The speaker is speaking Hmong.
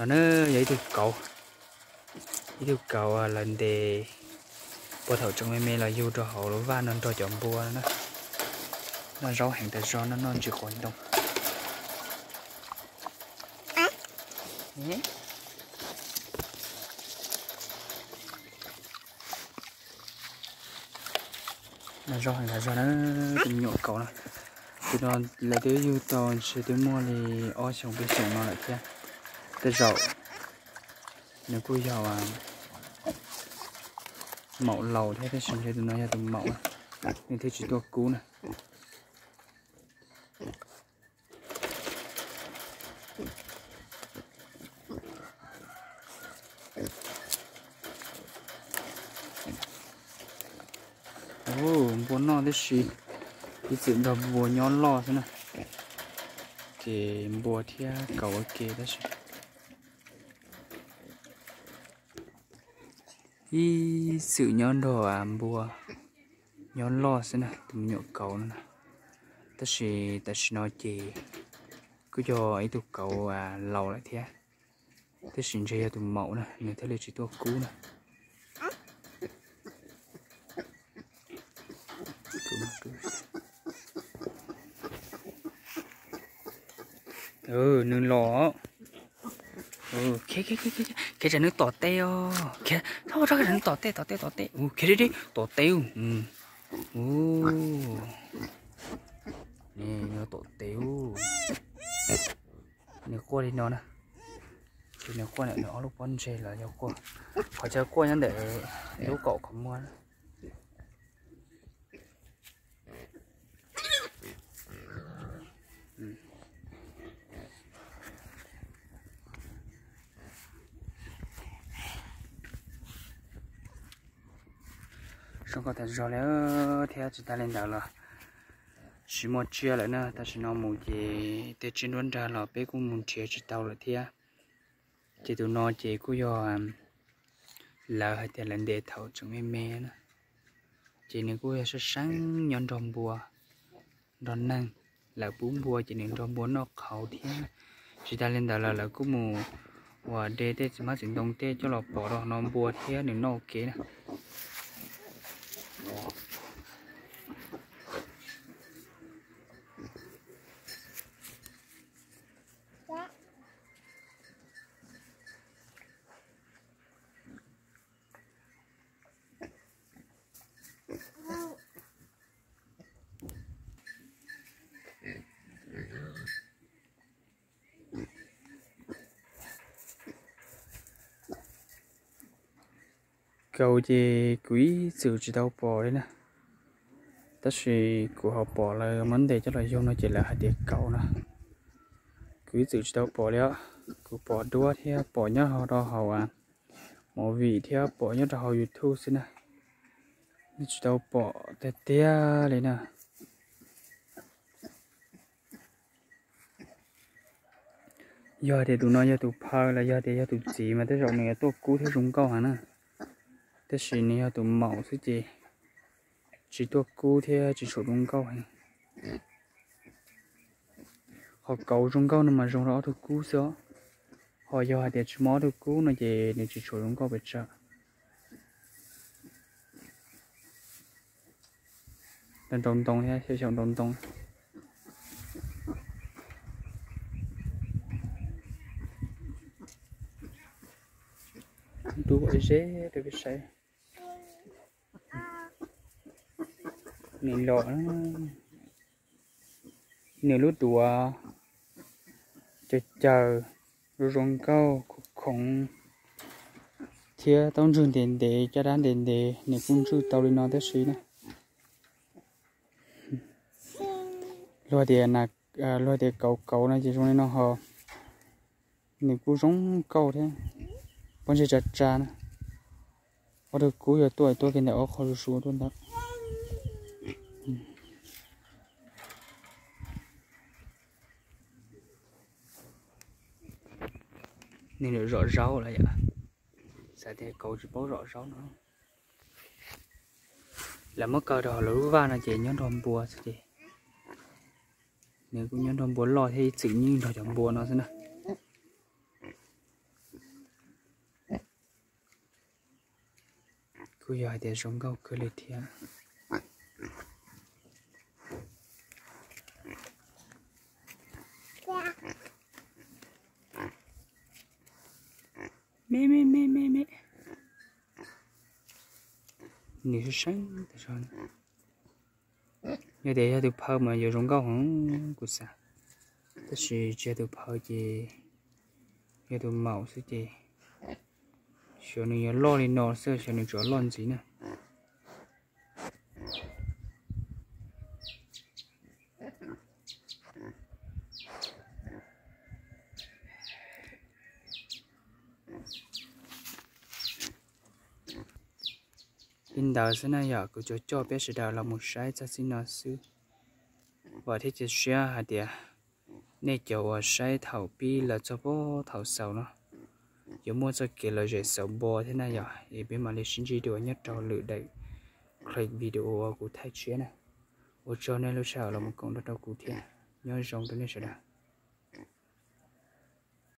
No na, yog ib tug kauv, ib tug kauv lawv ntes puag thaum tseem me me los yug rau hauv lub vaj no nrog cov npua no na. Noj zaub heev tas zog no, noj ntsis quav ntoo. Noj zaub heev tas zog na, tus me nyuam kauv no. Tus no lawv twb yug tau ntshe twb muaj li ob xyoos peb xyoos no lawm thiab. Tej zaum nws kuj yog maum laus thiab, tab sis ntshe tus no yog tus maum, nws thiaj tsis tuaj kub na. Npua noj tib si, ib txwm nrog npua nyob loj xwb na, ces npua thiab kauv ua ke tab sis ib txwm nyob nrog npua nyob loj xwb na, tus me nyuam kauv no na. Tab sis tam sim no ces kuj yog ib tug kauv laus lawm thiab, tab sis ntshe yog tus maum na, nws thiaj li tsis tuaj kub na. Nws los, khiav tsam nws tom tes os, khiav, txhob txhob, tsam nws tom tes, tom tes, tom tes, khiav deb deb tom tes. Nws tom tes, nws quaj li no na, ces nws quaj ntawm nws ob lub pob ntseg los yog quaj, qhov chaw quaj nyob ntawm lub kaum qhov muag na. Zoo nkauj tas zog li thiab. Tsis tas li ntawd los tsis muaj tsiaj lawm na, tam sim no mus ces tej tsiaj nruab nrag los peb kuj mus nrhiav tsis tau lawm thiab. Ces tus no ces kuj yog lawv hais tias lawv ntes thaum tseem me me na, ces nws kuj yog sab seeb nyob nrog npua nrog neeg. Lawv pub npua ces nws nrog npua noj qhauv thiab. Tsis tas li ntawd los lawv kuj mus ua de tej txiv hmab txiv ntoo tej coj los pov rau no npua thiab nws noj ua ke na. Kauv ces kuv ib txwm tsis tau pom li na, tab sis kuv ho pom lawv muab ntes coj los yug no ces lawv hais tias kauv no. Kuv ib txwm tsis tau pom li os, kuv pom duab thiab pom nyob rau hauv movie thiab pom nyob rau hauv YouTube xwb na, tsis tau pom tiag tiag li na. Yog hais tias tus no yog tus phaw los yog tias yog tus txiv mas tej zaum nws yuav tuaj kub thiab zoo nkauj heev na, tab sis nws yog tus maum xwb ces tsis tuaj kub thiab tsis tshua zoo nkauj heev. Qhov kauv zoo nkauj no mas zoo rau ob tug kub xwb os, ho yog hais tias tsis muaj ob tug kub no ces nws tsis tshua zoo nkauj pes tsawg. Nrau ntoo thiab, xyaum ntoo ntoo. Ntub ua zeb rau peb saib. Nws los, nws lub duav caws caws, zoo zoo nkauj khoov khoov thiab taub ntswg ntev ntev, caj dab ntev ntev, nws kuj ntswj tau li no tab sis na. Luag tias, luag tias kauv kauv no ces zoo li no ho. Nws kuj zoo nkauj thiab, pob ntseg tsa tsa na. Ob tug kub yuav tuaj tuaj kiag ntawm ob qho su su tuaj ntawd. Nws zom zaub lawm yom. Xav tias kauv tsis paub zom zaub no. Lawv muab kaw rau hauv lawv lub vaj no ces nyob nrog npua xwb ces nws kuj nyob nrog npua loj thiab ib txwm nyob nrog cov npua no xwb na. Kuj yog hais tias zoo nkauj kawg li thiab. Me me me me me. Nws seeb seeb tas zog. Yog tias yog tus phaw mas yuav zoo nkauj heev kuv xav, tab sis tsis yog tus phaw ces yog tus maum xwb ces xyov nws yuav loj li no xwb, xyov nws tsuas loj ntxiv na. Li ntawd xwb na yom, kuv tsuas coj peb sawv daws los mus saib txog txij no xwb. Vam thiab cia siab hais tias nej cov uas saib thaum pib los txog puag thaum xaus no yuav muaj txoj kev lom zem xaus npo thiab na yom, es peb mam li sib ntsib dua nyob rau lwm daim clip video uas kuv thaij tshiab na. Ua tsaug nej lub sij hawm los mus koom nrog rau kuv thiab, nyob zoo rau nej sawv daws.